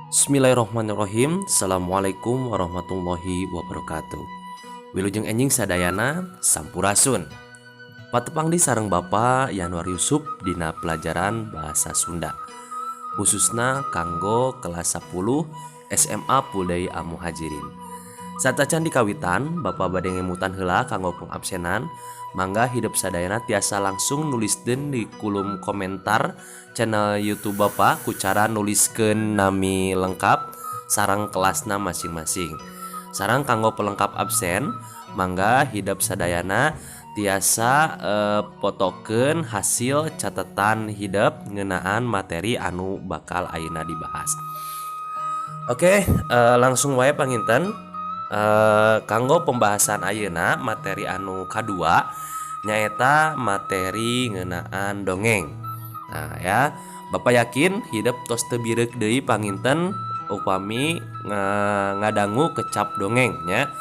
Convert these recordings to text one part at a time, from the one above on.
Bismillahirrahmanirrahim. Assalamualaikum warahmatullahi wabarakatuh. Wilujeng enjing sadayana, sampurasun. Patepang deui sareng Bapak Yanuar Yusuf dina pelajaran bahasa Sunda, khususna kanggo kelas 10 SMA Fuldai Al Muhajirin. Satacan dikawitan, Bapak bade ngemutan heula kanggo pengabsenan. Mangga hidep sadayana tiasa langsung nuliskeun di kolom komentar channel YouTube Bapak ku cara nuliskeun nami lengkap sareng kelasna masing-masing. Sareng kanggo pelengkap absen, mangga hidep sadayana tiasa fotokeun hasil catatan hidep ngeunaan materi anu bakal ayeuna dibahas. Oke, langsung wae panginten kanggo pembahasan ayeuna, materi anu kadua nyaeta materi ngeunaan dongeng. Nah ya, Bapak yakin hidep tos teu bireuk deui panginten upami ngadangu kecap dongeng nya.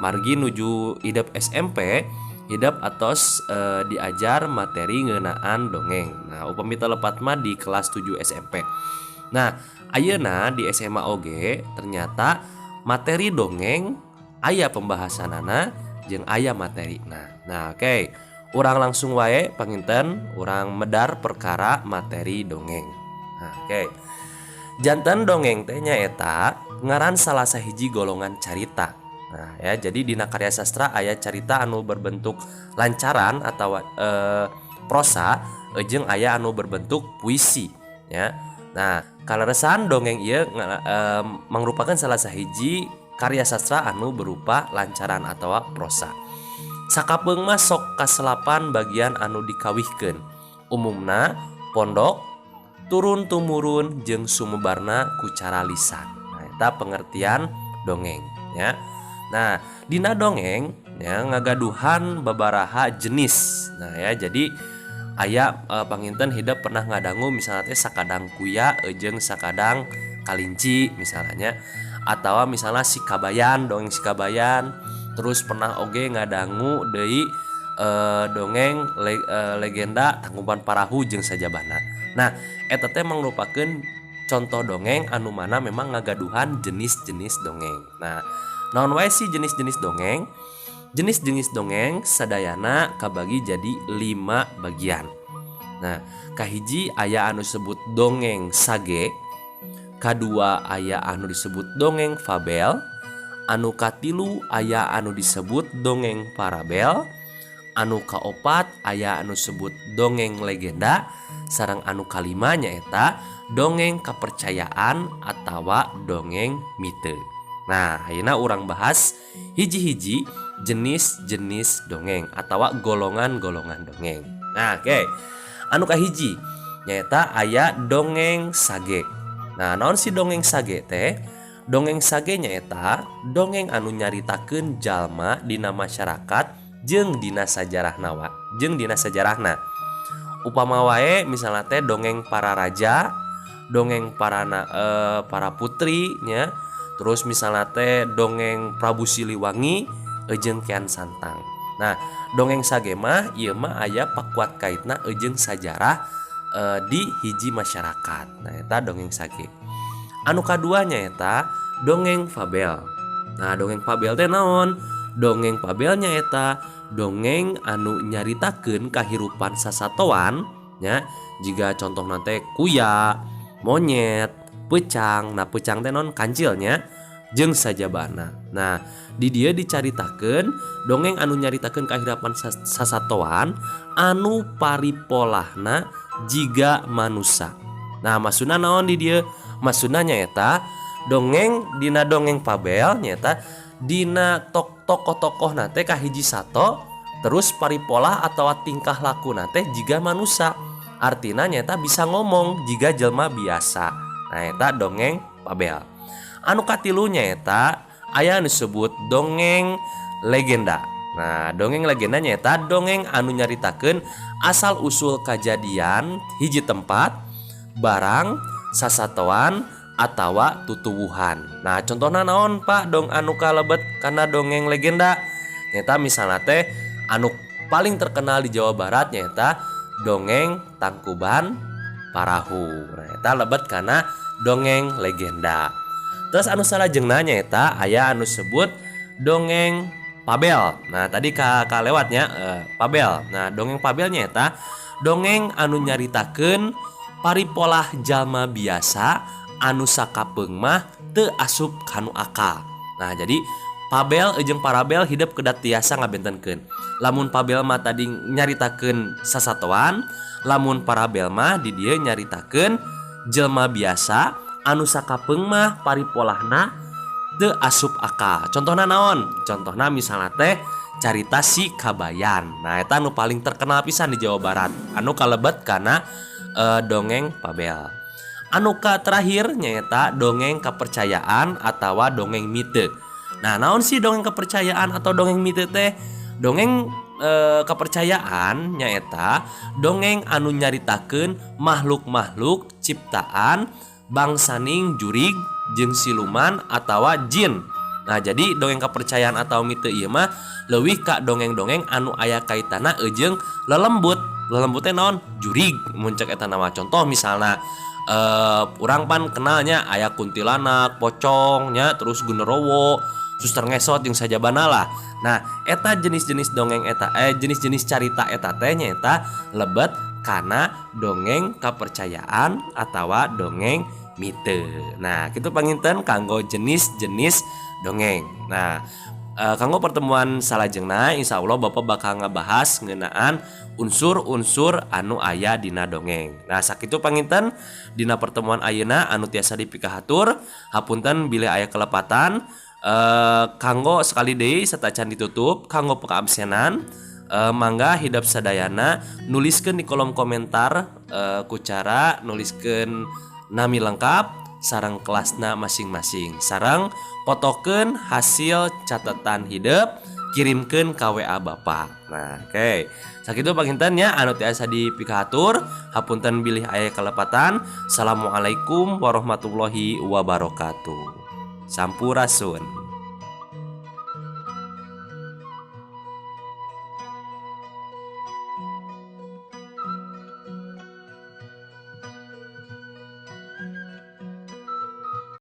Margi nuju hidep SMP, hidep atos diajar materi ngeunaan dongeng. Nah, upami teu lepat mah di kelas 7 SMP. Nah, ayeuna di SMA oge ternyata materi dongeng aya pembahasanana jeung aya materina. Nah, oke. Urang langsung wae panginten, urang medar perkara materi dongeng. Nah, oke. Janten dongeng teh nyaeta ngaran salah sahiji golongan carita. Nah, ya, jadi dina karya sastra aya carita anu berbentuk lancaran atau prosa jeung aya anu berbentuk puisi ya. Nah, kaleresan dongeng ieu mangrupakeun salah sahiji karya sastra anu berupa lancaran atau prosa. Sakapeung mah sok kaselapan bagian anu dikawihkeun. Umumna pondok, turun tumurun, jeung sumebarna ku cara lisan. Nah, eta pengertian dongeng ya. Nah, dina dongeng ya ngagaduhan babaraha jenis. Nah ya, jadi aya panginten hidep pernah ngadangu misalnya teh sakadang kuya jeung sakadang kalinci misalnya, atau misalnya si kabayan, dongeng si kabayan. Terus pernah oge ngadangu deui dongeng legenda Tangkuban Parahu jeung sajabana. Nah, eta teh mangrupakeun contoh dongeng anu mana memang ngagaduhan jenis-jenis dongeng. Nah, naon wae sih jenis-jenis dongeng? Jenis-jenis dongeng sadayana kabagi jadi 5 bagian. Nah, kahiji aya anu disebut dongeng sage, kadua aya anu disebut dongeng fabel, anu katilu aya anu disebut dongeng parabel, anu kaopat aya anu disebut dongeng legenda, sareng anu kalima nyaeta dongeng kepercayaan atawa dongeng mite. Nah, ayeuna urang bahas hiji-hiji jenis-jenis dongeng atau golongan-golongan dongeng. Nah, oke. Anu kahiji nyaeta aya dongeng sage. Nah, naon si dongeng sage teh? Dongeng sage nyaeta dongeng anu nyaritakeun jalma dina masyarakat jeung dina sajarahna jeung dina sajarahna. Upama wae misalnya teh dongeng para raja, dongeng para putri nya, terus misalnya teh dongeng Prabu Siliwangi jeung Kian Santang. Nah, dongeng sage mah ieu mah aya pakuat kaitna jeung sajarah di hiji masyarakat. Nah, eta dongeng sage. Anu kadua nyaeta dongeng fabel. Nah, dongeng fabel teh naon? Dongeng fabel nyaeta dongeng anu nyaritakeun kahirupan sasatoan nya, jiga contoh teh kuya, monyet, peucang. Nah, peucang teh naon? Kancilnya jeung sajabana. Nah, di dieu dicaritakeun dongeng anu nyaritakeun kahirupan sasatoan anu paripolahna jiga manusa. Nah, maksudna naon di dieu? Maksudna nyaeta dongeng dina dongeng fabel nyaeta dina tokoh-tokoh teh kahiji sato, terus paripolah atau tingkah laku teh jiga manusa, artina nyaeta bisa ngomong jiga jelma biasa. Nah, eta dongeng fabel. Anu katilu nyaeta aya anu disebut dongeng legenda. Nah, dongeng legenda nyaeta dongeng anu nyaritakeun asal usul kajadian hiji tempat, barang, sasatoan, atawa tutuwuhan. Nah, contohna naon, Pak, dong anu kalebet kana dongeng legenda? Nyaeta misalna teh anu paling terkenal di Jawa Barat nyaeta dongeng Tangkuban Parahu. Nah, eta lebet kana dongeng legenda. Terus anu salajengna nyaeta aya anu sebut dongeng Fabel. Nah, tadi ka kalewatnya Fabel. Nah, dongeng Fabel nyaeta dongeng anu nyaritakeun paripolah jalma biasa anu sakapeung mah teu asup kanu akal. Nah, jadi Fabel jeung parabel hidep kedah tiasa ngabentenkeun. Lamun Fabel mah tadi nyaritakeun sasatoan, lamun parabel mah di dieu nyaritakeun jelma biasa anu sakapeung mah paripolahna teu asup akal. Contohna naon? Contohna misalna teh carita si Kabayan. Nah, eta anu paling terkenal pisan di Jawa Barat, anu kalebet kana dongeng Fabel. Anu ka terakhir nyaeta dongeng kepercayaan atawa dongeng mite. Nah, naon sih dongeng kepercayaan atau dongeng mite teh? Dongeng kepercayaan nyaeta dongeng anu nyaritakeun makhluk-makhluk ciptaan bangsaning jurig jeung siluman atawa jin. Nah, jadi dongeng kepercayaan atau mite ieu mah leuwih ka dongeng-dongeng anu aya kaitana jeung lelembut. Lelembut teh naon? Jurig mun cek eta nama. Contoh misalna urang pan kenalnya aya kuntilanak, pocong nya, terus genderowo, suster ngesot jeung sajabana lah. Nah, eta jenis-jenis dongeng eta jenis-jenis carita eta teh nyaeta lebet kana dongeng kepercayaan atawa dongeng mite. Nah, kitu panginten kanggo jenis-jenis dongeng. Nah, kanggo pertemuan salajengna insya Allah Bapak bakal ngebahas ngeunaan unsur-unsur anu aya dina dongeng. Nah, sakitu panginten dina pertemuan ayeuna anu tiasa dipikahatur. Hapunten bilih aya kelepatan. Kanggo sekali deui satacan ditutup kanggo pekaabsenan, mangga hidep sadayana nuliskeun di kolom komentar ku cara nuliskeun nami lengkap sareng kelasna masing-masing, sareng fotokeun hasil catatan hidep, kirimkeun ka WA Bapak. Nah, oke. Okay. Sakitu panginten nya anu tiasa dipikahatur. Hapunten bilih aya kelepatan. Assalamualaikum warahmatullahi wabarakatuh. Sampurasun.